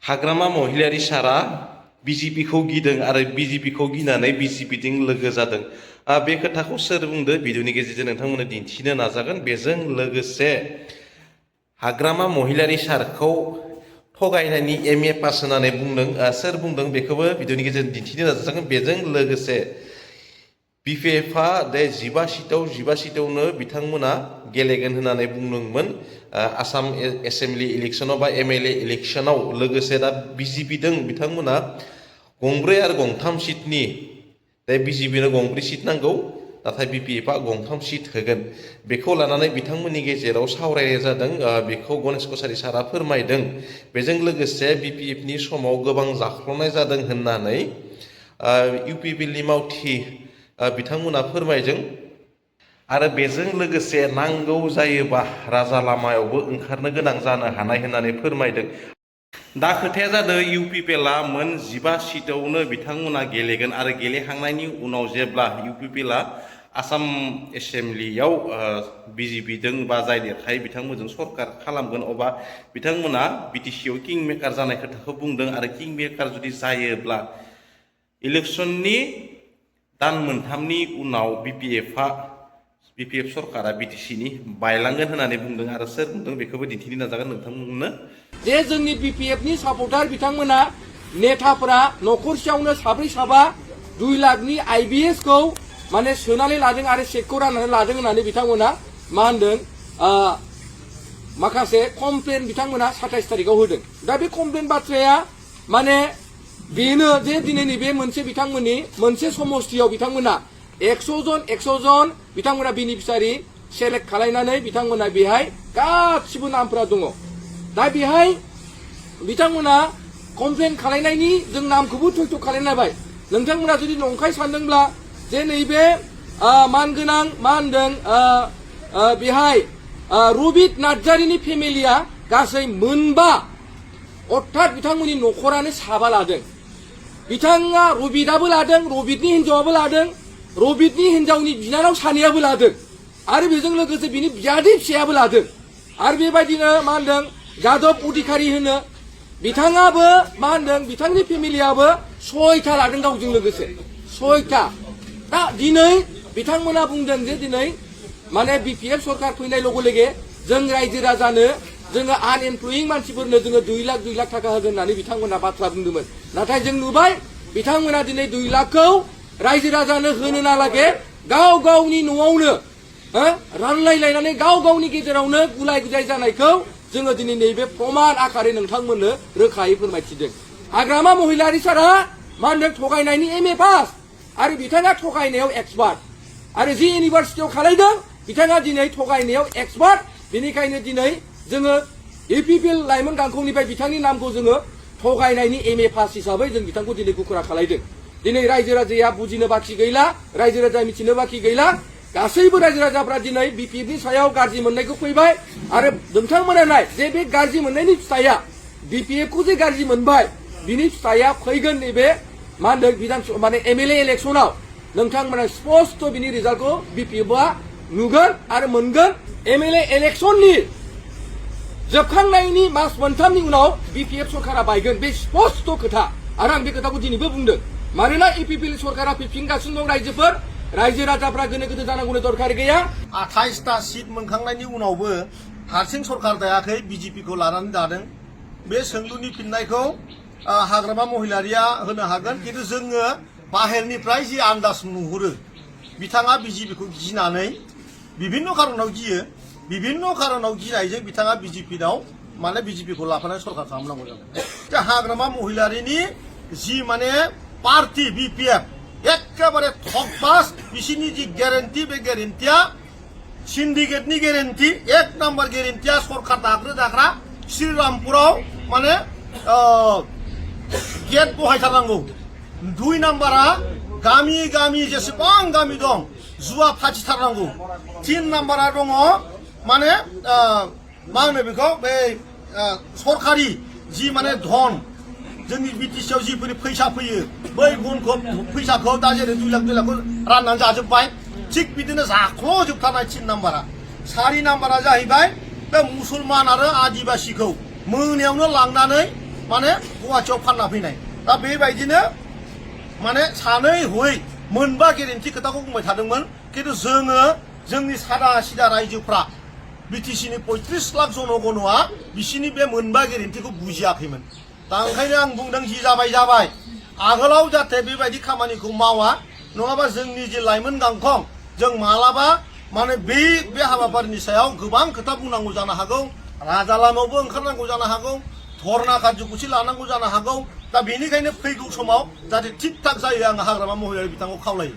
हाग्रामा महिलारि सारा बिजेपिखौ गिदों आरो बिजेपिखौ गिनानै बिजेपिजों लोगो जादों। बे खोथाखौ सोर बुंदों भिडिअनि गेजेरजों नोंथांमोननो दिन्थिनो नाजागोन। बेजों लोगोसे हाग्रामा महिलारि सारखौ थगायनायनि MA पास होननानै बुंदों, सोर बुंदों बेखौबो भिडिअनि गेजेरजों दिन्थिनो नाजागोन। बेजों लोगोसे BPFआ 15 सिटावनो बिथांमोना गेलेगोन होननानै बुंदोंमोन आसाम एसेम्बलि इलेक्शनाव बा MLA इलेक्शनाव। लोगोसे दा बिजेपिजों बिथांमोना गंब्रै आरो गंथाम सिटनि, दा बिजेपिनो गंब्रै सिट नांगौ, नाथाय BPFआ गंथाम सिट होगोन। बेखौ लानानै बिथांमोननि गेजेराव सावरायनाय जादों, बेखौ गणेश कछारी सारा फोरमायदों। बेजों लोगोसे BPFनि समाव गोबां जाख्ल'नाय जादों होननानै UPPनि मावथि बिथांमोना फोरमायदों। आरो बेजों लोगोसे नांगौ जायोबा राजा लामायावबो ओंखारनो गोनां जानो हानाय होननानै फोरमायदों। दा खोथाया जादों UPPLआ मोन 15 सिटावनो बिथांमोना गेलेगोन आरो गेलेखांनायनि उनाव जेब्ला UPPLआ आसाम एसेम्बलियाव बिजेपिजों बा जाय देरहायो बिथांमोनजों सरकार खालामगोन, अब्ला बिथांमोना BTCआव किं मेकार जानाय खोथाखौ बुंदों। आरो किं मेकार जुदि जायोब्ला इलेक्शननि दान मोनथामनि उनाव BPF सरकारा BTCनि बायलांगोन होननानै बुंदों। आरो सोर बुंदों बेखौबो दिन्थिनो नाजागोन नोंथांमोननो। जे जोंनि BPFनि सापर्टार बिथांमोना नेताफोरा न'खरसेयावनो साब्रै साबा 2 लाखनि IBS खौ माने सोनानै लादों आरो चेकखौ राननानै लादों होननानै बिथांमोना मा होनदों माखासे कमप्लेन बिथांमोना 27 तारिखआव होदों। दा बे कमप्लेन बाथ्राया माने बेनो जे दिनै नैबे मोनसे बिथांमोननि मोनसे समस्थियाव बिथांमोना 100 जन बिथांमोना बेनिफिसारि सेलेक्ट खालायनानै बिथांमोना बेहाय गासिबो नामफोरा दङ। दा बेहाय बिथांमोना कमप्लेन खालायनायनि जों नामखौबो थयथ' खालायनायबाय। नोंथांमोना जुदि नंखाय सानदोंब्ला जे नैबे मानगोनां मा होनदों बेहाय रबित नार्जारिनि फेमिलिया गासै मोनबा, अर्थात बिथांमोननि न'खरानो साबा लादों। बिथाङा रबितआबो लादों, रबितनि हिन्जावाबो लादों, रबितनि हिन्जावनि बिनानाव सानैयाबो लादों, आरो बेजों लोगोसे बिनि बियादै फिसायाबो लादों। आरो बेबायदिनो मा होनदों जादब अधिकारी होनो बिथाङाबो मा होनदों बिथांनि फेमिलियाबो 6था लादों गावजों लोगोसे 6था। दा दिनै बिथांमोना बुंदों जे दिनै माने BPF सरकार फैनाय लोगो लोगो जों रायजो राजानो जोङो आनएमप्लयिं मानसिफोरनो जोङो 2 लाख थाखा होगोन होननानै बिथांमोना बाथ्रा बुंदोंमोन। नाथाय जों नुबाय बिथांमोना दिनै 2 लाखखौ रायजो राजानो होनो नालागे गाव गावनि न'आवनो रानलायलायनानै गाव गावनि गेजेरावनो गुलाय गुजाय जानायखौ जोङो दिनै नैबे प्रमान आकारै नोंथांमोननो रोखायै फोरमायथिदों। हाग्रामा महिलारि सारा मा होनदों थगायनायनि MA पास आरो बिथाङा थगायनायाव एक्सपार्ट, आरो जि इउनिभार्सिटियाव खालायदों बिथाङा दिनै थगायनायाव एक्सपार्ट। बेनिखायनो दिनै जोङो UPPL लाइमोन गांखंनिफ्राय बिथांनि नामखौ जोङो थगायनायनि MA पास हिसाबै जों बिथांखौ दिनै गुखुरा खालायदों। दिनै रायजो राजाया बुजिनो बाखि गैला, रायजो राजाया मिथिनो बाखि गैला। गासैबो रायजो राजाफ्रा दिनै BPFनि सायाव गाज्रि मोननायखौ फैबाय। आरो नोंथांमोना नाय जे बे गाज्रि मोननायनि फिथाइया BPFखौ जे गाज्रि मोनबाय बिनि फिथाइया फैगोन नैबे मा होनदों माने MLA इलेक्शनाव नोंथांमोना स्पष्ट बिनि रिजाल्टखौ BPFआ नुगोन आरो मोनगोन। MLA इलेक्शननि जोबखांनायनि मास मोनथामनि उनाव BPF सरकारा बायगोन, बे स्पष्ट खोथा। आरो आं बे खोथाखौ दिनैबो बुंदों, मानोना UPPL सरकारा फैफिनगासिनो दं। रायजो राजाफ्रा गोनो गोथो जानांगौनि दरखार गैया। 28टा सिट मोनखांनायनि उनावबो हारसिं सरकार दायाखै, BJPखौ लानानै दादों। बे सोंलुनि फिननायखौ हाग्रामा महिलारिया होनो हागोन। खिन्थु जोङो बाहेरनिफ्राय जि आन्दाज नुहुरो बिथाङा BJPखौ गिनानै बिभिन्न खारनाव गियो, बिभिन्न खारनाव गिनायजों बिथाङा माने BJPखौ लाफानानै सरकार खालामनांगौ जादों। हाग्रामा महिलारिनि जि माने पार्टी BPF एखेबारे थकबास, बिसिनि जि गेरेन्टि बे गेरेन्टिया सिन्डिकेटनि गेरेन्टि, 1 नाम्बार गेरेन्टिया सरकार दाग्रो दाग्रा श्रीरामपुराव माने गेट बहायथारनांगौ। 2 नाम्बारा गामि गामि जेसेबां गामि दं जुवा फाथिथारनांगौ। 3 नाम्बारा दङ माने मा होनो बेखौ बे सरकारि जि माने धन जोंनि BTCआव जिफोर फैसा फैयो बै गुनखौ फैसाखौ दा जेरै 2 लाखखौ राननानै जाजोब्बाय, थिग बिदिनो जाख्ल'जोबथारनाय 3 नाम्बारा। 4 नाम्बारा जाहैबाय बे मुसलमान आरो आदिबासिखौ मोनायावनो लांनानै माने गुवाहाटियाव फानना फैनाय दा बेबायदिनो माने सानै हयै मोनबा गेरेन्टि खोथाखौ बुंबाय थादोंमोन खिन्थु जोङो जोंनि सादा सिदा रायजोफ्रा बिटिसिनि 35 लाख जनगणआ बिसिनि बे मोनबा गेरेन्टिखौ बुजियाखैमोन दा ओंखायनो आं बुंदों जि जाबाय आगोलाव जाहाथे बेबायदि खामानिखौ मावा नङाबा जोंनि जे लाइमोन गांखं जों मालाबा माने बे हाबाफारिनि सायाव गोबां खोथा बुंनांगौ जानो हागौ राजा लामायावबो ओंखारनांगौ जानो हागौ धरना कार्यकुसि लानांगौ जानो हागौ दा बेनिखायनो फैगौ समाव जाहाथे थिग थाक जायो आं हाग्रामा महिलारि बिथांखौ खावलायो